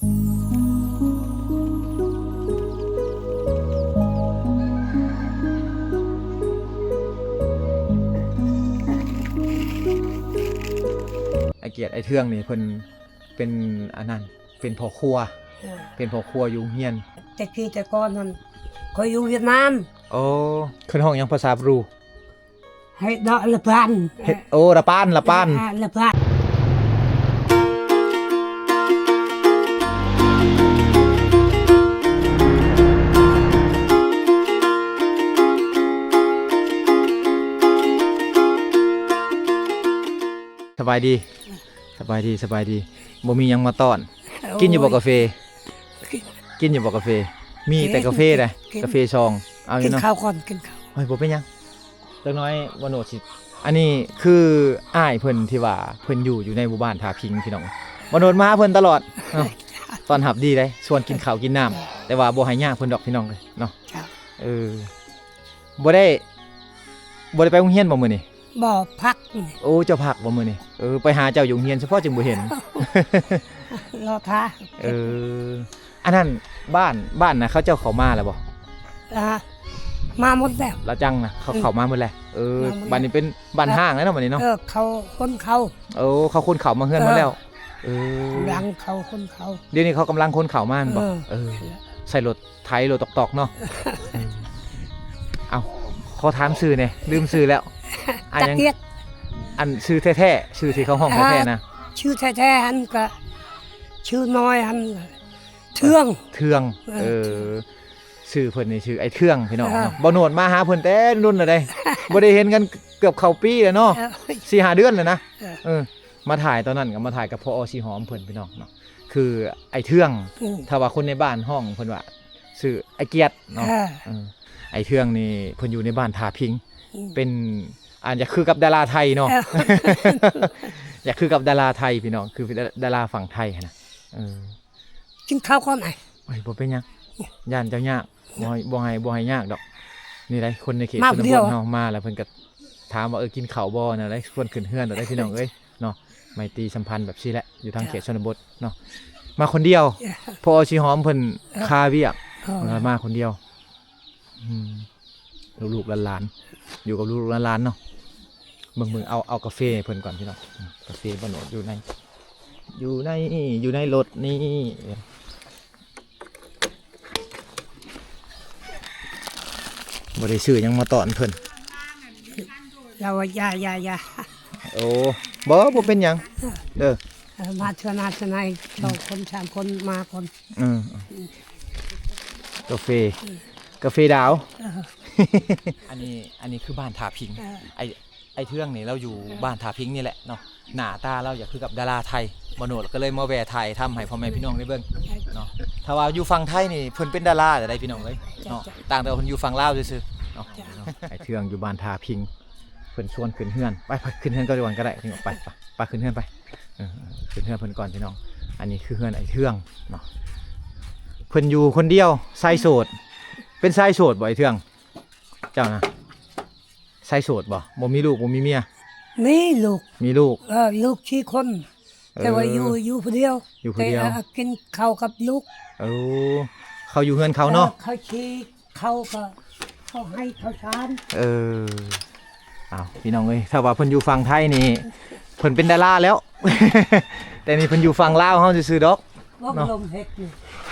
ອ້າຍກຽດ ອ້າຍເທືອງນີ້ເພິ່ນເປັນອັນນັ້ນ ເປັນພໍ່ຄົວ ເອີ ເປັນພໍ່ຄົວຢູ່ໂຮງຮຽນ. ແຕ່ກີ້ແຕ່ກ່ອນນັ້ນ ຂ້ອຍຢູ່ຫວຽດນາມ. ໂອ້ ເພິ່ນຮ້ອງຫຍັງພາສາບຣູ? ໃຫ້ເດາະລະປານ ເຮັດ ໂອ້ ລະປານ ລະປານ ເອີ ລະປານ. ສະບາຍດີ ສະບາຍດີ ສະບາຍດີ. ບໍ່ມີຫຍັງມາຕ້ອນ. ໂອ້ຍ ກິນຢູ່ບໍ່ກາເຟ? ກິນ ກິນຢູ່ບໍ່ກາເຟ? ມີແຕ່ກາເຟໃດ໋ ກິນ ກາເຟຊອງ. ເອົາຢູ່ເນາະ ກິນເຂົ້າກ່ອນ ກິນເຂົ້າ. ໂອ້ຍ ບໍ່ເປັນຫຍັງ ຈັກໜ້ອຍບ່າວໂນດຊິ ອັນນີ້ຄືອ້າຍເພິ່ນທີ່ວ່າເພິ່ນຢູ່ ຢູ່ໃນໝູ່ບ້ານທ່າພິງ ພີ່ນ້ອງ. ບ່າວໂນດມາຫາເພິ່ນຕະຫຼອດເນາະ ຕ້ອນຮັບດີໃດ໋ ຊວນກິນເຂົ້າກິນນ້ຳ. ແຕ່ວ່າບໍ່ໃຫ້ຍາກເພິ່ນດອກ ພີ່ນ້ອງເອີຍເນາະ. ເອີ ບໍ່ໄດ້ ບໍ່ໄດ້ໄປໂຮງຮຽນບໍ່ມື້ນີ້? ບໍ່ ພັກ. ໂອ້ ເຈົ້າພັກບໍ່ມື້ນີ້? ເອີ ໄປຫາເຈົ້າຢູ່ໂຮງຮຽນສະເພາະຈຶ່ງບໍ່ເຫັນ ລໍຖ້າ. ເອີ ອັນນັ້ນ ບ້ານ ບ້ານນະ ເຂົາເຈົ້າເຂົ້າມາແລ້ວບໍ່? ອ່າ ມາໝົດແລ້ວ ລາວຈັງນະ ເຂົາ ອືມ ເຂົ້າມາໝົດແລ້ວ. ເອີ ມາໝົດແລ້ວ ບັດນີ້ເປັນບ້ານຮ້າງແລ້ວເນາະ ບັດນີ້ເນາະ. ເອີ ເຂົາຂົນເຂົ້າ. ໂອ້ ເຂົາຂົນເຂົ້າມາເຮືອນໝົດແລ້ວ. ເອີ ຫຼັງເຂົາຂົນເຂົ້າ. ດຽວນີ້ເຂົາກຳລັງຂົນເຂົ້າມາແມ່ນບໍ່? ເອີ ເອີ ໃສ່ລົດ ໄຖໂລຕອກໆເນາະ. ເອີ ເອົ້າ ຂໍຖາມຊື່ແດ່ ລືມຊື່ແລ້ວ. ອາ ຈັກຫຍັງ? ອັນຊື່ແທ້ໆ ຊື່ທີ່ເຂົາຮ້ອງແທ້ໆນະ. ອ່າ ຊື່ແທ້ໆຫັ້ນກະ ຊື່ນ້ອຍຫັ້ນ ເທືອງ ເທືອງ. ເອີ ເອີ ເທືອງ ຊື່ເພິ່ນນີ້ຊື່ອ້າຍເທືອງ ພີ່ນ້ອງເນາະ. ເອີ ບ່າວໂນດມາຫາເພິ່ນແຕ່ດົນແລ້ວເດ້ ບໍ່ໄດ້ເຫັນກັນເກືອບເຂົ້າປີແລ້ວເນາະ. ເອີ ສີ່ຫ້າເດືອນແລ້ວນະ. ເອີ ເອີ ມາຖ່າຍຕອນນັ້ນກໍມາຖ່າຍກັບພໍ່ອອດສີຫອມເພິ່ນ ພີ່ນ້ອງເນາະ. ຄືອ້າຍເທືອງ ອືມ ຖ້າວ່າຄົນໃນບ້ານຮ້ອງເພິ່ນວ່າຊື່ອ້າຍກຽດເນາະ. ເອີ ເອີ ອ້າຍເທືອງນີ້ເພິ່ນຢູ່ໃນບ້ານທ່າພິງ ອືມ ເປັນ ອັນ ຢາກຄືກັບດາລາໄທເນາະ. ເອີ ຢາກຄືກັບດາລາໄທ ພີ່ນ້ອງ ຄືດາລາຝັ່ງໄທຫັ້ນນະ. ເອີ ກິນເຂົ້າກ່ອນໄອ້. ໂອ້ຍ ບໍ່ເປັນຫຍັງ ຢ້ານເຈົ້າຍາກ. ບໍ່ໃຫ້ ບໍ່ໃຫ້ ບໍ່ໃຫ້ຍາກດອກ. ນີ້ໄດ໋ ຄົນໃນເຂດຊົນນະບົດເຮົາມາແລ້ວ ເພິ່ນກໍຖາມວ່າ ເອີ ກິນເຂົ້າບໍ່ ແນວໃດ ຊວນຂຶ້ນເຮືອນແລ້ວໄດ໋ ພີ່ນ້ອງເອີຍເນາະ. ໄມຕີສຳພັນແບບຊີ້ແຫຼະ ຢູ່ທາງເຂດຊົນນະບົດເນາະ. ມາຄົນດຽວ ເຈົ້າ ພໍ່ອອດສີຫອມເພິ່ນ ເອີ ຄາວຽກ ເອີ ມາຄົນດຽວ. ອືມ ລູກໆຫຼານໆ ຢູ່ກັບລູກໆຫຼານໆເນາະ. ເບິ່ງໆ ເອົາ ເອົາກາເຟໃຫ້ເພິ່ນກ່ອນ ພີ່ນ້ອງ. ອືມ ກາເຟບ່າວໂນດຢູ່ໃນ ຢູ່ໃນ ຢູ່ໃນລົດນີ້. ບໍ່ໄດ້ຊື້ຫຍັງມາຕ້ອນເພິ່ນ ລາວວ່າຢ່າ ຢ່າ ຢ່າ. ໂອ້ ບໍ່ ບໍ່ເປັນຫຍັງເດີ. ເອີ ມາເທື່ອໜ້າເທື່ອໃນ ສອງຄົນສາມຄົນມາກ່ອນ. ເອີ ກາເຟ ກາເຟດາວ. ເອີ ອັນນີ້ ອັນນີ້ຄືບ້ານທ່າພິງ. ເອີ ໄອ້ ໄອ້ເທືອງນີ້ລາວຢູ່ ເອີ ບ້ານທ່າພິງນີ້ແຫຼະເນາະ. ໜ້າຕາລາວຢາກຄືກັບດາລາໄທ ບ່າວໂນດກໍເລີຍມາແວ່ຖ່າຍທຳໃຫ້ພໍ່ແມ່ພີ່ນ້ອງໄດ້ເບິ່ງເນາະ. ຖ້າວ່າຢູ່ຝັ່ງໄທນີ້ເພິ່ນເປັນດາລາແລ້ວໄດ໋ ພີ່ນ້ອງເອີຍເນາະ. ຕ່າງແຕ່ວ່າເພິ່ນຢູ່ຝັ່ງລາວຊື່ໆເນາະ. ໄອ້ເທືອງຢູ່ບ້ານທ່າພິງ ເພິ່ນຊວນຂຶ້ນເຮືອນ. ໄປ ໄປ ຂຶ້ນເຮືອນກ່ອນດີກວ່າກໍໄດ້ ໄປ ໄປ ໄປ ຂຶ້ນເຮືອນໄປ. ເອີ ຂຶ້ນເຮືອນເພິ່ນກ່ອນ ພີ່ນ້ອງ. ອັນນີ້ຄືເຮືອນໄອ້ເທືອງເນາະ. ເພິ່ນຢູ່ຄົນດຽວ ຊາຍໂສດ. ເປັນຊາຍໂສດບໍ່ໄອ້ເທືອງ? ເຈົ້ານະ ຊາຍໂສດບໍ່? ບໍ່ມີລູກ ບໍ່ມີເມຍ? ມີລູກ ມີລູກ. ເອີ ລູກສີ່ຄົນ. ເອີ ແຕ່ວ່າຢູ່ ຢູ່ຜູ້ດຽວ ຢູ່ຜູ້ດຽວ. ແຕ່ ເອີ ກິນເຂົ້າກັບລູກ. ໂອ້ ເຂົາຢູ່ເຮືອນເຂົາເນາະ. ເອີ ເຂົາຊິ ເຂົາກໍ ເຂົາໃຫ້ເຂົ້າສານ. ເອີ ເອົາ ພີ່ນ້ອງເອີຍ ຖ້າວ່າເພິ່ນຢູ່ຝັ່ງໄທນີ້ ເພິ່ນເປັນດາລາແລ້ວ ແຕ່ນີ້ເພິ່ນຢູ່ຝັ່ງລາວເຮົາຊື່ໆດອກເນາະ.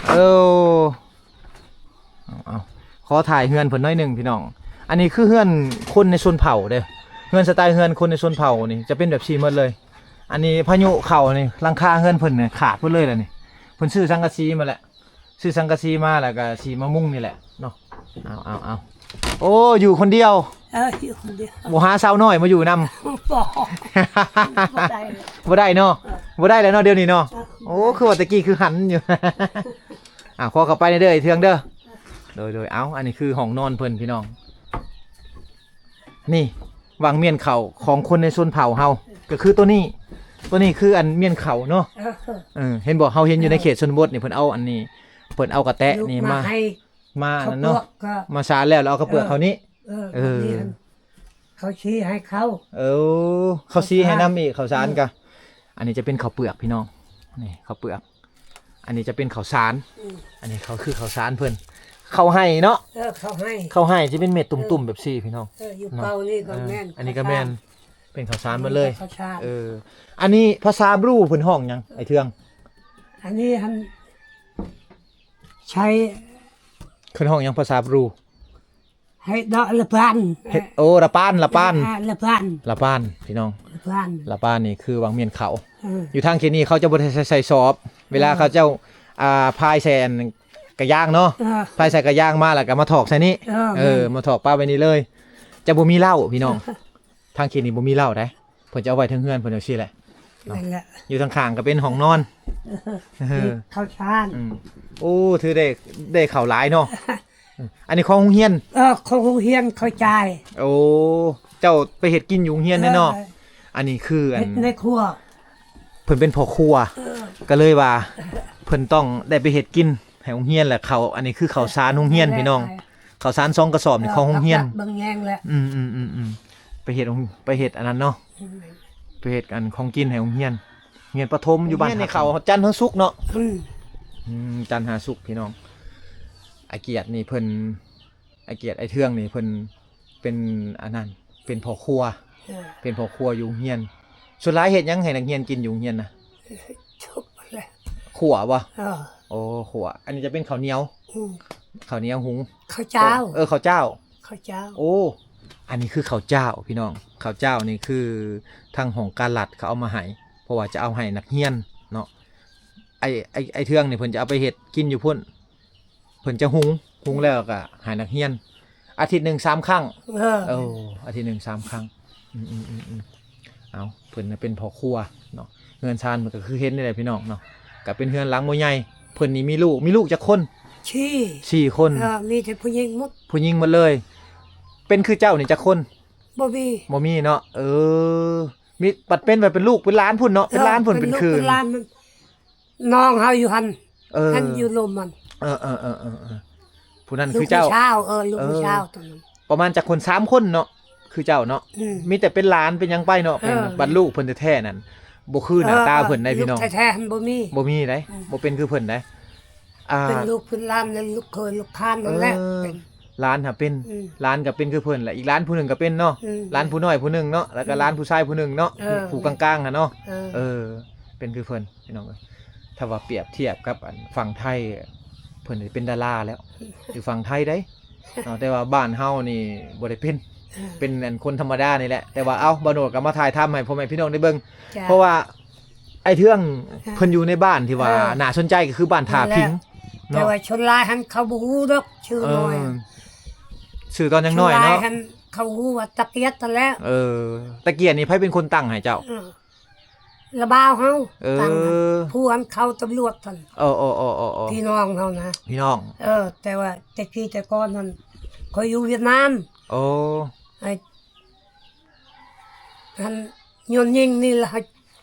ເອົາ ເອົາ ຂໍຖ່າຍເຮືອນເພິ່ນໜ້ອຍໜຶ່ງ ພີ່ນ້ອງ. ອັນນີ້ຄືເຮືອນຄົນໃນຊົນເຜົ່າເດີ້. ເຮືອນສະໄຕເຮືອນຄົນໃນຊົນເຜົ່ານີ້ຈະເປັນແບບຊີ້ໝົດເລີຍ. ອັນນີ້ພາຍຸເຂົ້ານີ້ ຫຼັງຄາເຮືອນເພິ່ນນີ້ຂາດໝົດເລີຍລະນີ້. ເພິ່ນຊື້ສັງກະສີມາແຫຼະ ຊື້ສັງກະສີມາ ແລ້ວກໍຊິມາມຸງນີ້ແຫຼະເນາະ. ເອົາ ເອົາ ເອົາ ໂອ້ ຢູ່ຄົນດຽວ. ເອີ ຢູ່ຄົນດຽວ. ບໍ່ຫາສາວນ້ອຍມາຢູ່ນຳ? ບໍ່ ບໍ່ໄດ້ ບໍ່ໄດ້ເນາະ. ເອີ ບໍ່ໄດ້ແລ້ວເນາະ ດຽວນີ້ເນາະ. ເອີ ໂອ້ ຄືວ່າແຕ່ກີ້ຄືຫັນຢູ່. ອ່າ ຂໍເຂົ້າໄປແດ່ເດີ ເທື່ອງເດີ. ໂດຍ ໂດຍ ເອົາ ອັນນີ້ຄືຫ້ອງນອນເພິ່ນ ພີ່ນ້ອງ. ນີ້ ວັງມ້ຽນເຂົ້າຂອງຄົນໃນຊົນເຜົ່າເຮົາ ກໍຄືໂຕນີ້. ໂຕນີ້ຄືອັນມ້ຽນເຂົ້າເນາະ. ເອີ ເອີ ເຫັນບໍ່ ເຮົາເຫັນຢູ່ໃນເຂດຊົນນະບົດນີ້ ເພິ່ນເອົາອັນນີ້ ເພິ່ນເອົາກະແຕະນີ້ມາ ມາອັນນັ້ນເນາະ ມາສານແລ້ວ ແລ້ວເອົາເຂົ້າເປືອກເຂົ້ານີ້. ເອີ ເອີ ເຂົາຊີ້ໃຫ້ເຂົ້າ. ເອີ ເຂົາຊີ້ໃຫ້ນຳອີກ ເຂົ້າສານກະ. ອັນນີ້ຈະເປັນເຂົ້າເປືອກ ພີ່ນ້ອງ. ນີ້ເຂົ້າເປືອກ. ອັນນີ້ຈະເປັນເຂົ້າສານ ອືມ ອັນນີ້ເຂົາ ຄືເຂົ້າສານເພິ່ນ ເຂົ້າໄຮ່ເນາະ ເອີ ເຂົ້າໄຮ່ ເຂົ້າໄຮ່ທີ່ເປັນເມັດຕຸ່ມໆ ເອີ ແບບຊີ້ພີ່ນ້ອງ ເອີ ຢູ່ເປົານີ້ກໍແມ່ນ ເນາະ ເອີ ອັນນີ້ກໍແມ່ນ ເຂົ້າສານ ເປັນເຂົ້າສານໝົດເລີຍ ເອີ ເຂົ້າສານ ເອີ ອັນນີ້ພາສາບຣູເພິ່ນຮ້ອງຫຍັງ ອ້າຍເທືອງ? ອັນນີ້ຫັ້ນ ໃຊ້ ເພິ່ນຮ້ອງຫຍັງພາສາບຣູ? ໃຫ້ເດາະລະປານ ເຮັດ ໂອ້ ລະປານ ລະປານ ເອີ ລະປານ ລະປານ ພີ່ນ້ອງ ລະປານ ລະປານນີ້ຄືຫວ່າງມ້ຽນເຂົ້າ ເອີ ຢູ່ທາງເຂດນີ້ເຂົາຈະບໍ່ໄດ້ໃສ່ ໃສ່ສອບ ເວລາ ເອີ ເຂົາເຈົ້າ ອ່າ ພາຍໃສ່ອັນກະຢາງເນາະ ເອີ ພາຍໃສ່ກະຢາງມາ ແລ້ວກໍມາຖອກໃສ່ນີ້ ເອີ ເອີ ແມ່ນ ມາຖອກປະໄວ້ນີ້ເລີຍ ຈະບໍ່ມີເຫຼົ້າພີ່ນ້ອງ ທາງເຂດນີ້ບໍ່ມີເຫຼົ້າໃດ ເພິ່ນຈະເອົາໄວ້ເທິງເຮືອນເພິ່ນຈັ່ງຊີ້ແຫຼະເນາະ ນັ້ນແຫຼະ ຢູ່ທາງຂ້າງກໍເປັນຫ້ອງນອນ ເອີ ເຂົ້າສານ ອືມ ໂອ້ ຖືໄດ້ ໄດ້ເຂົ້າຫຼາຍເນາະ ອັນນີ້ຂອງໂຮງຮຽນ ເອີ ຂອງໂຮງຮຽນເຂົາຈ່າຍ ໂອ້ ເຈົ້າໄປເຮັດກິນຢູ່ໂຮງຮຽນເດ້ເນາະ ເອີ ອັນນີ້ຄືອັນ ເຮັດໃນຄົວ ເພິ່ນເປັນພໍ່ຄົວ ເອີ ກໍເລີຍວ່າ ເພິ່ນຕ້ອງໄດ້ໄປເຮັດກິນໃຫ້ໂຮງຮຽນ ແລະ ເຂົ້າ ອັນນີ້ຄືເຂົ້າສານໂຮງຮຽນ ເອີ ພີ່ນ້ອງ ເອີ ເຂົ້າສານສອງກະສອບນີ້ ເອີ ຂອງໂຮງຮຽນ ເອີ ເບິ່ງແຍງແຫຼະ ອືມໆໆໆ ໄປເຮັດ ໄປເຮັດອັນນັ້ນເນາະ ອືມ ໄປເຮັດອັນຂອງກິນໃຫ້ໂຮງຮຽນ ຮຽນປະຖົມຢູ່ບ້ານ ໂຮງຮຽນນີ້ເຂົ້າຈັນເຖິງສຸກເນາະ ອືມ ອືມ ຈັນຫາສຸກພີ່ນ້ອງ ອ້າຍກຽດນີ້ເພິ່ນ ອ້າຍກຽດ ອ້າຍເທືອງນີ້ເພິ່ນເປັນອັນນັ້ນ ເປັນພໍ່ຄົວ ເອີ ເປັນພໍ່ຄົວຢູ່ໂຮງຮຽນ ສ່ວນຫຼາຍເຮັດຫຍັງໃຫ້ນັກຮຽນກິນຢູ່ໂຮງຮຽນນະ? ຂົ້ວບໍ່? ເອີ ໂອ້ ຂົ້ວ ອັນນີ້ຈະເປັນເຂົ້າໜຽວ ອືມ ເຂົ້າໜຽວຫຸງ ເຂົ້າເຈົ້າ ເອີ ເຂົ້າເຈົ້າ ເຂົ້າເຈົ້າ ໂອ້ ອັນນີ້ຄືເຂົ້າເຈົ້າພີ່ນ້ອງ ເຂົ້າເຈົ້ານີ້ຄືທາງຫ້ອງການລັດເຂົາເອົາມາໃຫ້ ເພາະວ່າຈະເອົາໃຫ້ນັກຮຽນເນາະ ໄອ້ ໄອ້ ໄອ້ເທືອງນີ້ເພິ່ນຈະເອົາໄປເຮັດກິນຢູ່ພຸ້ນ ເພິ່ນຈະຫຸງ ຫຸງແລ້ວກໍໃຫ້ນັກຮຽນ ອາທິດໜຶ່ງສາມຄັ້ງ ເອີ ໂອ້ ອາທິດໜຶ່ງສາມຄັ້ງ ອືມໆໆໆ ເອົາ ເພິ່ນເປັນພໍ່ຄົວເນາະ ເຮືອນຊານເພິ່ນກໍຄືເຫັນນີ້ແຫຼະພີ່ນ້ອງເນາະ ກໍເປັນເຮືອນຫຼັງບໍ່ໃຫຍ່ ເພິ່ນນີ້ມີລູກ ມີລູກຈັກຄົນ? ສີ່ ສີ່ຄົນ ເອີ ມີແຕ່ຜູ້ຍິງໝົດ ຜູ້ຍິງໝົດເລີຍ ເປັນຄືເຈົ້ານີ້ຈັກຄົນ? ບໍ່ມີ ບໍ່ມີເນາະ ເອີ ມີ ບັດເປັນ ບັດເປັນລູກເປັນຫຼານພຸ້ນເນາະ ເປັນຫຼານພຸ້ນ ເປັນເປັນລູກເປັນເຂີນ ເປັນຫຼານ ນ້ອງເຮົາຢູ່ຫັ້ນ ເອີ ຫັ້ນຢູ່ລົມຫັ້ນ ເອີໆໆໆ ຜູ້ນັ້ນຄືເຈົ້າ ລູກຜູ້ຊາວ ເອີ ລູກຜູ້ຊາວ ເອີ ຕອນນັ້ນ ປະມານຈັກຄົນ? ສາມຄົນເນາະ ຄືເຈົ້າເນາະ ອືມ ມີແຕ່ເປັນຫຼານເປັນຫຍັງໄປເນາະ ເອີ ເປັນບັດລູກເພິ່ນແທ້ໆນັ້ນ ບໍ່ຄືໜ້າຕາເພິ່ນໃດ໋ ເອີ ພີ່ນ້ອງ ລູກແທ້ໆຫັ້ນບໍ່ມີ ບໍ່ມີໃດ ອືມ ບໍ່ເປັນຄືເພິ່ນໃດ ອ່າ ເປັນລູກເປັນຫຼານ ແລະ ລູກເຂີນລູກຄານນັ້ນແຫຼະ ເອີ ເປັນ ຫຼານຫາເປັນ ອືມ ຫຼານກໍເປັນຄືເພິ່ນແຫຼະ ອີກຫຼານຜູ້ໜຶ່ງກໍເປັນເນາະ ອືມ ຫຼານຜູ້ນ້ອຍຜູ້ໜຶ່ງເນາະ ແລ້ວກໍ ອືມ ຫຼານຜູ້ຊາຍຜູ້ໜຶ່ງເນາະ ເອີ ຜູ້ກາງໆຫັ້ນເນາະ ເອີ ເອີ ເປັນຄືເພິ່ນ ພີ່ນ້ອງເອີຍ ຖ້າວ່າປຽບທຽບກັບອັນຝັ່ງໄທ ເພິ່ນເປັນດາລາແລ້ວ ຢູ່ຝັ່ງໄທເດ້ເນາະ ແຕ່ວ່າບ້ານເຮົານີ້ບໍ່ໄດ້ເປັນ ເອີ ເປັນອັນຄົນທຳມະດານີ້ແຫຼະ ແຕ່ວ່າ ເອົ້າ ບ່າວໂນດກໍມາຖ່າຍທຳໃຫ້ພໍ່ແມ່ພີ່ນ້ອງໄດ້ເບິ່ງ ເພາະວ່າ ອ້າຍເທືອງ ເອີ ເພິ່ນຢູ່ໃນບ້ານທີ່ວ່າ ເອີ ໜ້າສົນໃຈກໍຄືບ້ານທ່າຜິງເນາະ ແຕ່ວ່າຊົນຫຼາຍຫັ້ນເຂົາບໍ່ຮູ້ດອກ ຊື່ນ້ອຍ ເອີ ຊື່ຕອນຍັງນ້ອຍເນາະ ຊົນຫຼາຍຫັ້ນເຂົາຮູ້ວ່າຕາກຽດຫັ້ນແຫຼະ ເອີ ຕາກຽດນີ້ໃຜເປັນຄົນຕັ້ງໃຫ້ເຈົ້າ? ເອີ ລະບ່າວເຮົາ ເອີ ຕັ້ງໃຫ້ ຜູ້ອັນເຂົ້າຕຳຫຼວດຫັ້ນ ເອີໆໆໆໆ ພີ່ນ້ອງເຮົານະ ພີ່ນ້ອງ ເອີ ແຕ່ວ່າແຕ່ກີ້ແຕ່ກ່ອນຫັ້ນ ຂ້ອຍຢູ່ຫວຽດນາມ ໂອ້ ໄອ້ ຫັ້ນ ຍ້ອນຍິງນີ້ລະ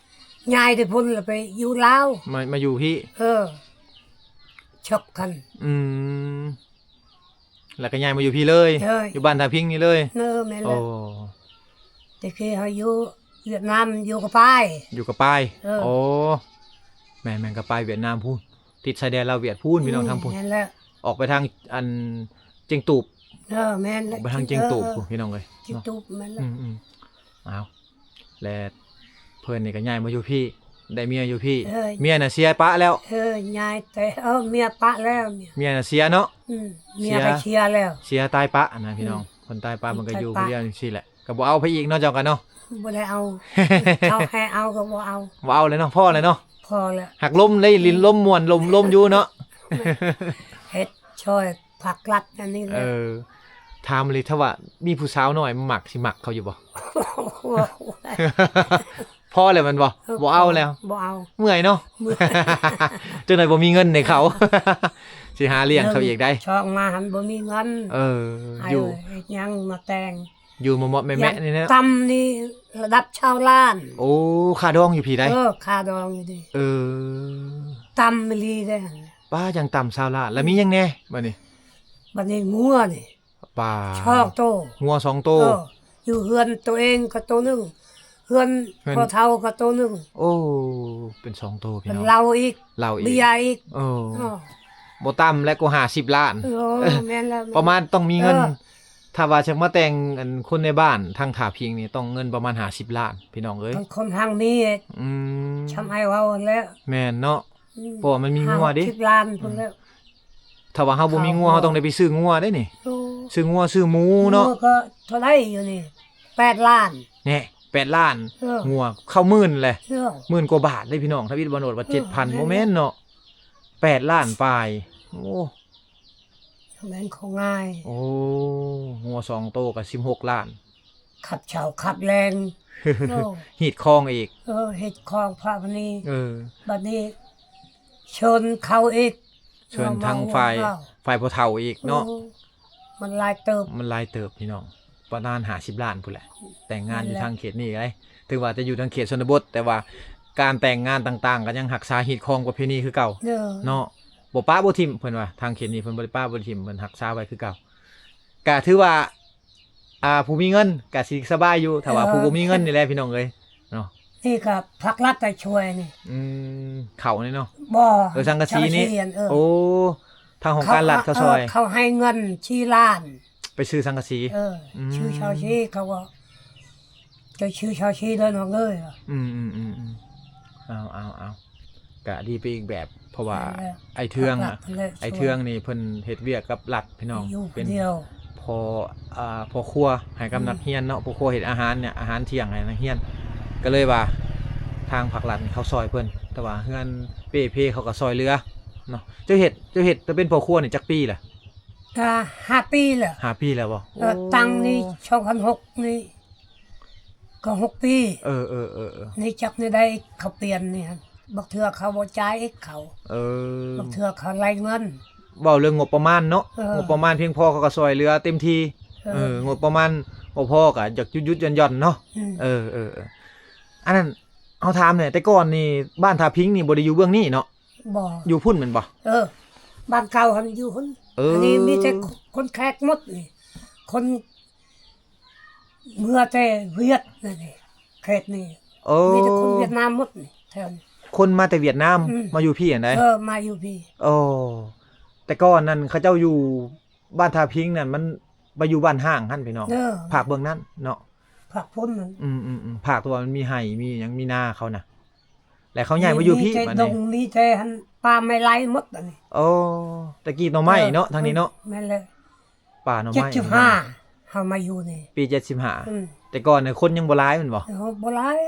ຍ້າຍໄປພຸ້ນລະ ໄປຢູ່ລາວ ມາ ມາຢູ່ພີ້ ເອີ ຊັກກັນ ອືມ ແລ້ວກໍຍ້າຍມາຢູ່ພີ້ເລີຍ ເອີ ຢູ່ບ້ານທ່າຜິງນີ້ເລີຍ ເອີ ແມ່ນແລ້ວ ໂອ້ ແຕ່ກີ້ເຮົາຢູ່ຫວຽດນາມ ຢູ່ກະປາຍ ຢູ່ກະປາຍ ເອີ ໂອ້ ແມ່ນໆ ກະປາຍຫວຽດນາມພຸ້ນ ຕິດຊາຍແດນລາວຫວຽດພຸ້ນ ພີ່ນ້ອງ ອືມ ທາງພຸ້ນ ແມ່ນແລ້ວ ອອກໄປທາງອັນ ຈຽງຕູບ ເອີ ແມ່ນແລ້ວ ອອກໄປທາງຈຽງຕູບ ເອີ ພຸ້ນ ພີ່ນ້ອງເອີຍ ຈຽງຕູບ ເນາະ ແມ່ນແລ້ວ ອືມໆ ອ້າວ ແລະ ເພິ່ນນີ້ກໍຍ້າຍມາຢູ່ພີ້ ໄດ້ເມຍຢູ່ພີ້ ເອີ ເມຍນະເສຍປະແລ້ວ ເອີ ຍ້າຍແຕ່ ເອີ ເມຍປະແລ້ວ ເມຍນະເສຍເນາະ ອືມ ເມຍກໍເສຍແລ້ວ ເສຍຕາຍປະນະ ພີ່ນ້ອງ ອືມ ຄົນຕາຍປະມັນກໍຢູ່ຜູ້ດຽວຈັ່ງຊີ້ແຫຼະ ກໍບໍ່ເອົາໃຜອີກເນາະ ເຈົ້າກໍເນາະ ບໍ່ໄດ້ເອົາ ເຂົາໃຫ້ເອົາກໍບໍ່ເອົາ ບໍ່ເອົາແລ້ວເນາະ ພໍແລ້ວເນາະ ພໍແລ້ວ ຫາກລົມໄດ້ຫຼິ້ນ ອືມ ລົມມ່ວນ ລົມ ລົມຢູ່ເນາະ ເຮັດຊ່ອຍ ພາກລັດອັນນີ້ແຫຼະ ເອີ ຖາມອີ່ຫຼີ ຖ້າວ່າມີຜູ້ສາວນ້ອຍມາມັກ ຊິມັກເຂົາຢູ່ບໍ່? ພໍແລ້ວແມ່ນບໍ່? ເອີ ບໍ່ເອົາແລ້ວ ບໍ່ເອົາ ເມື່ອຍເນາະ ເມື່ອຍ ຈັ່ງໃດບໍ່ມີເງິນໃຫ້ເຂົາ ຊິຫາລ້ຽງເຂົາອີກໄດ໋ ຊ່ອງມາຫັ້ນບໍ່ມີເງິນ ເອີ ຢູ່ ເຮັດຫຍັງມາແຕ່ງ ຢູ່ເມາະໆແມະໆນີ້ແຫຼະ ຕ່ຳນີ້ລະດັບຊາວລ້ານ ໂອ້ ຄ່າດອງຢູ່ພີ້ໃດ໋ ເອີ ຄ່າດອງຢູ່ດີ ເອີ ຕ່ຳອີ່ຫຼີເດ້ ປ້າ ຈັ່ງຕ່ຳຊາວລ້ານ ແລ້ວມີຫຍັງແດ່ບາດນີ້? ບາດນີ້ງົວນີ້ ປ້າ ສອງໂຕ ງົວສອງໂຕ ເອີ ຢູ່ເຮືອນໂຕເອງກໍໂຕໜຶ່ງ ເຮືອນ ເຮືອນພໍ່ເຖົ້າກໍໂຕໜຶ່ງ. ໂອ້ ເປັນສອງໂຕພີ່ນ້ອງ. ເຫຼົ້າອີກ ເຫຼົ້າອີກ ເບຍອີກ. ໂອ້ ເອີ ບໍ່ຕ່ຳແລ້ວກໍຫ້າສິບລ້ານ. ໂອ້ ແມ່ນແລ້ວ ປະມານຕ້ອງມີເງິນ ເອີ ຖ້າວ່າຈະມາແຕ່ງອັນຄົນໃນບ້ານທາງທ່າພິງນີ້ ຕ້ອງເງິນປະມານຫ້າສິບລ້ານ ພີ່ນ້ອງເອີຍ. ຄົນທາງນີ້ ອືມ ຊ່ຳອ້າຍເວົ້າຫັ້ນແຫຼະ. ແມ່ນເນາະ ອືມ ເພາະວ່າມັນມີງົວເດ້ ຫ້າຫົກສິບລ້ານພຸ້ນແຫຼະ. ອືມ ຖ້າວ່າເຮົາບໍ່ມີງົວ ເຮົາຕ້ອງໄດ້ໄປຊື້ງົວເດ້ນີ້. ໂອ້ ຊື້ງົວຊື້ໝູເນາະ. ງົວກໍເທົ່າໃດຢູ່ນີ້ ແປດລ້ານ. ແນ່ ແປດລ້ານ. ເອີ ງົວເຂົ້າໝື່ນແຫຼະ. ເອີ ໝື່ນກວ່າບາດເດ້ພີ່ນ້ອງ. ທຳອິດບໍ່ໂນດວ່າ ເອີ ເຈັດພັນ ບໍ່ແມ່ນເນາະ ແປດລ້ານປາຍ. ໂອ້ ບໍ່ແມ່ນຂອງງ່າຍ. ໂອ້ ງົວສອງໂຕກໍສິບຫົກລ້ານ. ຂັບເຊົ້າຂັບແລງ. ໂອ້ ຮີດຄອງອີກ. ເອີ ຮີດຄອງພະບາດນີ້. ເອີ ບາດນີ້ເຊີນເຂົາອີກ. ເຊີນທາງຝ່າຍ ເອີ ມາຫົວເຂົາ ຝ່າຍພໍ່ເຖົ້າອີກເນາະ. ໂອ້ ມັນຫຼາຍເຕີບ ມັນຫຼາຍເຕີບພີ່ນ້ອງ ປະມານຫ້າສິບລ້ານພຸ້ນແຫຼະ. ແຕ່ງງານຢູ່ ແມ່ນແຫຼະ ທາງເຂດນີ້ໄດ ຖືວ່າຈະຢູ່ທາງເຂດຊົນນະບົດ ແຕ່ວ່າການແຕ່ງງານຕ່າງໆ ກໍຍັງຮັກສາຮີດຄອງປະເພນີຄືເກົ່າ. ເອີ ເນາະ ບໍ່ປະບໍ່ຖິ້ມ ເພິ່ນວ່າທາງເຂດນີ້ເພິ່ນບໍ່ໄດ້ປະບໍ່ຖິ້ມ ເພິ່ນຮັກສາໄວ້ຄືເກົ່າ. ກະຖືວ່າ ອ່າ ຜູ້ມີເງິນກະຊິສະບາຍຢູ່ ຖ້າວ່າ ເອີ ຜູ້ບໍ່ມີເງິນນີ້ແຫຼະພີ່ນ້ອງເອີຍເນາະ. ນີ້ກໍພາກລັດໄປຊ່ວຍນີ້. ອືມ ເຂົ້ານີ້ເນາະ. ບໍ່ ເອີ ສັງກະສີນີ້. ສັງກະສີ ເອີ ໂອ້ ທາງຫ້ອງການລັດເຂົາ ເຂົາຊ່ອຍ ເອີ ເຂົາໃຫ້ເງິນສີ່ລ້ານ ໄປຊື້ສັງກະສີ. ເອີ ອືມ ຊື້ເຊົາຊີ ເຂົາກໍຈະຊື້ເຊົາຊີເດີນ້ອງເອີຍ. ອືມໆໆໆ ເອົາໆໆ ກະດີໄປອີກແບບ ເພາະວ່າ ນັ້ນແຫຼະ ອ້າຍເທືອງ ພາກລັດເພິ່ນແຫຼະ ອ້າຍເທືອງນີ້ເພິ່ນເຮັດວຽກກັບລັດພີ່ນ້ອງ ຢູ່ຜູ້ດຽວ ເປັນພໍ່ ອ່າ ພໍ່ຄົວໃຫ້ກັບ ອືມ ນັກຮຽນເນາະ. ພໍ່ຄົວເຮັດອາຫານເນຍ ອາຫານທ່ຽງໃຫ້ນັກຮຽນ ກໍເລີຍວ່າທາງພາກລັດນີ້ເຂົາຊ່ອຍເພິ່ນ ແຕ່ວ່າເຮືອນເປ້ເພເຂົາກໍຊ່ອຍເຫຼືອເນາະ. ເຈົ້າເຮັດ ເຈົ້າເຮັດ ເຈົ້າເປັນພໍ່ຄົວນີ້ຈັກປີລະ? ກໍຫ້າປີແລ້ວ. ຫ້າປີແລ້ວບໍ່? ເອີ ໂອ້ ຕັ້ງນີ້ສອງພັນຫົກນີ້ ກໍຫົກປີ. ເອີໆໆໆ ນີ້ຈັກແນວໃດເຂົາປ່ຽນນີ້ ບາງເທື່ອເຂົາບໍ່ຈ່າຍອີກເຂົາ. ເອີ ບາງເທື່ອເຂົາໄລ່ເງິນ. ເວົ້າເລື່ອງງົບປະມານເນາະ. ເອີ ງົບປະມານພຽງພໍເຂົາກໍຊ່ອຍເຫຼືອເຕັມທີ່. ເອີ ເອີ ງົບປະມານບໍ່ພໍກໍຢາກຢຸດໆຢ່ອນໆເນາະ. ອືມ ເອີໆໆ ອັນນັ້ນເຮົາຖາມແດ່ ແຕ່ກ່ອນນີ້ບ້ານທ່າພິງນີ້ບໍ່ໄດ້ຢູ່ເບື້ອງນີ້ເນາະ? ບໍ່ ຢູ່ພຸ້ນແມ່ນບໍ່? ເອີ ບ້ານເກົ່າຫັ້ນຢູ່ພຸ້ນ. ເອີ ອັນນີ້ມີແຕ່ຄົນແຂກໝົດນີ້ ຄົນ ເມືອແຕ່ຫວຽດນັ້ນເດ ເຂດນີ້. ໂອ້ ມີແຕ່ຄົນຫວຽດນາມໝົດນີ້ແຖວນີ້. ຄົນມາແຕ່ຫວຽດນາມ ອືມ ມາຢູ່ພີ້ຫັ້ນໃດ? ເອີ ມາຢູ່ພີ້. ໂອ້ ແຕ່ກ່ອນນັ້ນເຂົາເຈົ້າຢູ່ບ້ານທ່າພິງນັ້ນ ມັນໄປຢູ່ບ້ານຮ້າງຫັ້ນພີ່ນ້ອງ. ເອີ ພາກເບື້ອງນັ້ນເນາະ ພາກພຸ້ນນັ້ນ. ອືມໆໆ ພາກທີ່ວ່າມັນມີໄຮ່ມີຫຍັງ ມີນາເຂົານະ ແລ້ວເຂົາຍ້າຍມາຢູ່ພີ້. ມີແຕ່ ບາດນີ້ ດົງ ມີແຕ່ຫັ້ນປ່າໄມ້ໄລ່ໝົດບາດນີ້. ໂອ້ ແຕ່ກີ້ໜໍ່ໄມ້ເນາະ ເອີ ທາງນີ້ເນາະ. ແມ່ນແລ້ວ ປ່າໜໍ່ໄມ້. ເຈັດສິບຫ້າ ເຮົາມາຢູ່ນີ້ ປີເຈັດສິບຫ້າ. ອືມ ແຕ່ກ່ອນນີ້ຄົນຍັງບໍ່ຫຼາຍແມ່ນບໍ່? ເອີ ບໍ່ຫຼາຍ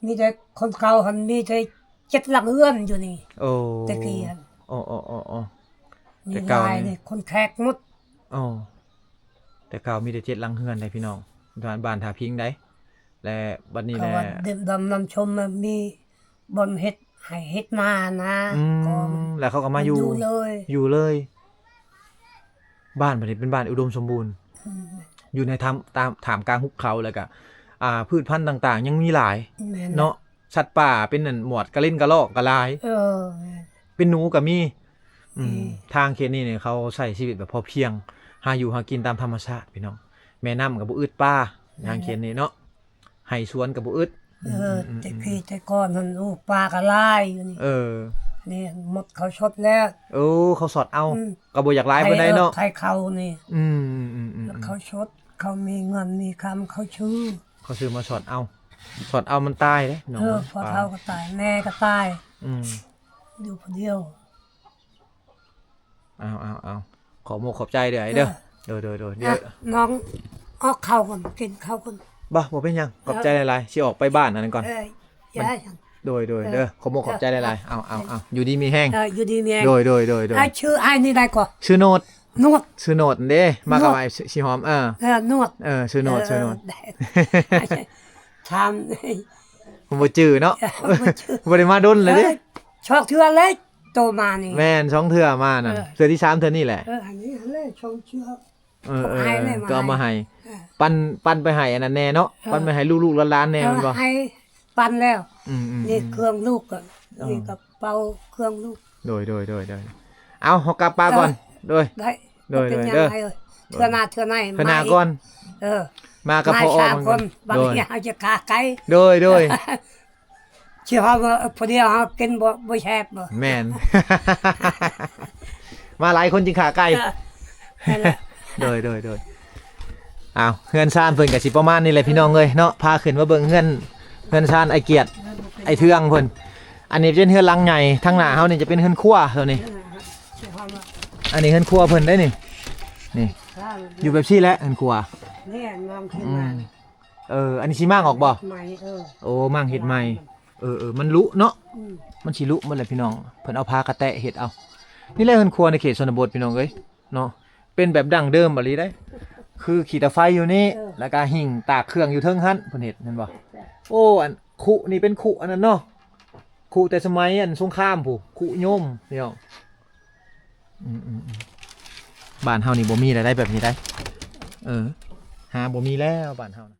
ມີແຕ່ຄົນເກົ່າຫັ້ນ ມີແຕ່ເຈັດຫຼັງເຮືອນຢູ່ນີ້. ໂອ້ ແຕ່ກີ້ຫັ້ນ. ໂອ້ໆໆໆ ມີ ແຕ່ເກົ່າ ຫຼາຍນີ້ ນີ້ຄົນແຂກໝົດ. ໂອ້ ແຕ່ເກົ່າມີແຕ່ເຈັດຫຼັງເຮືອນໃດພີ່ນ້ອງ ບ້ານ ບ້ານທ່າພິງໃດ. ແລະ ບັດນີ້ແຫຼະ ເຂົາວ່າເດັມດຳນຳຊົມ ມີບ່ອນເຮັດໄຮ່ເຮັດນານະ. ອືມ ກໍ ແລ້ວເຂົາກໍມາຢູ່ ຢູ່ເລີຍ ຢູ່ເລີຍ. ບ້ານບັດນີ້ເປັນບ້ານອຸດົມສົມບູນ. ອືມ ຢູ່ໃນຖ້ຳ ຕາມ ທ່າມກາງຫຸບເຂົາ ແລ້ວກໍ ອ່າ ພືດພັນຕ່າງໆຍັງມີຫຼາຍ. ແມ່ນ ເນາະ ແຫຼະ ສັດປ່າເປັນອັນໝວດກະເລັນກະລອກກໍຫຼາຍ. ເອີ ເປັນໜູກໍມີ. ອືມ ອືມ ທາງເຂດນີ້ນີ້ເຂົາໃຊ້ຊີວິດແບບພໍພຽງ ຫາຢູ່ຫາກິນຕາມທຳມະຊາດພີ່ນ້ອງ. ແມ່ນ້ຳກໍບໍ່ອຶດປາ ເອີ ທາງເຂດນີ້ເນາະ ໄຮ່ສວນກໍບໍ່ອຶດ. ເອີ ອືມໆໆໆ ແຕ່ກີ້ແຕ່ກ່ອນຫັ້ນ ໂອ້ ປາກໍຫຼາຍຢູ່ນີ້. ເອີ ນີ້ໝົດເຂົາຊົດແລ້ວ. ໂອ້ ເຂົາຊັອດເອົາ. ອືມ ກໍບໍ່ຢາກຫຼາຍປານໃດເນາະ ໄຖເຂົານີ້. ອືມໆໆໆ ເຂົາຊົດ ເຂົາມີເງິນມີຄຳ ເຂົາຊື້ ເຂົາຊື້ມາຊັອດເອົາ. ຊັອດເອົາມັນຕາຍເດ້ນ້ອງ. ເອີ ພໍ່ເຖົ້າກໍຕາຍ ແມ່ກໍຕາຍ. ອືມ ຢູ່ຜູ້ດຽວ. ເອົາໆໆ ຂອບມົກຂອບໃຈເດີ້ອ້າຍເດີ້. ເອີ ໂດຍໆໆ ດຽວ ອ່ະ ນ້ອງອອກເຂົ້າກ່ອນ ກິນເຂົ້າກ່ອນ. ບໍ່ ບໍ່ເປັນຫຍັງ ຂອບໃຈຫຼາຍໆ. ຊິອອກໄປບ້ານອັນນັ້ນກ່ອນ. ເອີ ຢ່າ ມັນ ໂດຍໆ ເອີ ເດີ້ ຂອບມົກຂອບໃຈຫຼາຍໆ. ເອີ ເອົາໆໆ ຢູ່ດີມີແຮງ. ເອີ ຢູ່ດີມີແຮງ. ໂດຍໆໆໆ ອ້າຍ ຊື່ອ້າຍນີ້ໃດກໍ? ຊື່ໂນດ. ໂນດ ຊື່ໂນດເດ້ ມາກັບອ້າຍສີຫອມ. ເອີ ເອີ ໂນດ. ເອີ ຊື່ໂນດ ເອີ ຊື່ໂນດ. ຖາມ ບໍ່ຈື່ເນາະ ບໍ່ຈື່ ບໍ່ໄດ້ມາດົນແລ້ວເດ້. ເອີ ສອງເທື່ອແລ້ວໂຕມານີ້. ແມ່ນ ສອງເທື່ອມານັ້ນ. ເອີ ເທື່ອທີສາມເທື່ອນີ້ແຫຼະ. ເອີ ອັນນີ້ຫັ້ນແຫຼະ ສອງເທື່ອ. ເອີໆ ກໍເອົາມາໃຫ້. ເອີ ປັນ ປັນໄປໃຫ້ອັນນັ້ນແດ່ເນາະ. ເອີ ປັນໄປໃຫ້ລູກໆຫຼານໆແດ່. ເອີ ແມ່ນບໍ່? ໃຫ້ ປັນແລ້ວ. ອືມໆໆ ນີ້ເຄື່ອງລູກກໍ ເອີ ນີ້ກະເປົາເຄື່ອງລູກ. ໂດຍໆໆໆ ເອົາ ເຮົາກັບປາກ່ອນ. ເອີ ໂດຍ ໄດ້ ໂດຍໆ ເດີ ເທື່ອໜ້າເທື່ອໃນ ເທື່ອໜ້າກ່ອນ. ເອີ ມາກັບ ມາ ພໍ່ອອກ ສາມ ເພິ່ນ ຄົນ ບາງ ໂດຍ ທີເຮົາຈະກະໄກ່ ໂດຍ ໂດຍ ຊິເຮົາວ່າ ເອີ ຜູ້ດຽວເຮົາກິນບໍ່ ບໍ່ແຊບບໍ່ ແມ່ນ ມາຫຼາຍຄົນຈຶ່ງຂາໄກ່ ເອີ ນັ້ນແຫຼະ ໂດຍ ໂດຍ ໂດຍ ອ້າວ ເຮືອນຊານເພິ່ນກໍຊິປະມານນີ້ແຫຼະພີ່ນ້ອງເອີຍເນາະ ພາຂຶ້ນມາເບິ່ງເຮືອນ ເຮືອນຊານອ້າຍກຽດ ອ້າຍເທືອງເພິ່ນ ອັນນີ້ເປັນເຮືອນຫຼັງໃຫຍ່ ທາງໜ້າເຮົານີ້ຈະເປັນເຮືອນຄົວໂຕນີ້ ເອີ ຊິເຮົາວ່າ ອັນນີ້ເຮືອນຄົວເພິ່ນເດ້ນີ້ ນີ້ ຢູ່ແບບຊີ້ແຫຼະເຮືອນຄົວ ແມ່ນ ວາງຂຶ້ນ ອື ມາ ເອີ ອັນນີ້ຊິມ້າງອອກບໍ່? ໃໝ່ ເອີ ໂອ້ ມ້າງເຮັດໃໝ່ ເອີໆ ມັນລຸເນາະ ອື ມັນຊິລຸໝົດແຫຼະພີ່ນ້ອງ ເພິ່ນເອົາຜ້າກະແຕະເຮັດເອົາ ນີ້ແຫຼະເຮືອນຄົວໃນເຂດຊົນນະບົດພີ່ນ້ອງເອີຍເນາະ ເປັນແບບດັ້ງເດີມອີ່ຫຼີເດ້ ຄືຂີ້ຕາໄຟຢູ່ນີ້ ເອີ ແລ້ວກະຫິ້ງຕາກເຄື່ອງຢູ່ເທິງຫັ້ນ ເພິ່ນເຮັດແມ່ນບໍ່? ໂອ້ ອັນຄຸນີ້ເປັນຄຸອັນນັ້ນເນາະ ຄຸແຕ່ສະໄໝອັນສົງຄາມພຸ້ນ ຄຸໂຍມພີ່ນ້ອງ ອືມໆໆ ບ້ານເຮົານີ້ບໍ່ມີແລ້ວໄດ໋ແບບນີ້ໄດ໋ ເອີ ຫາບໍ່ມີແລ້ວບ້ານເຮົາ.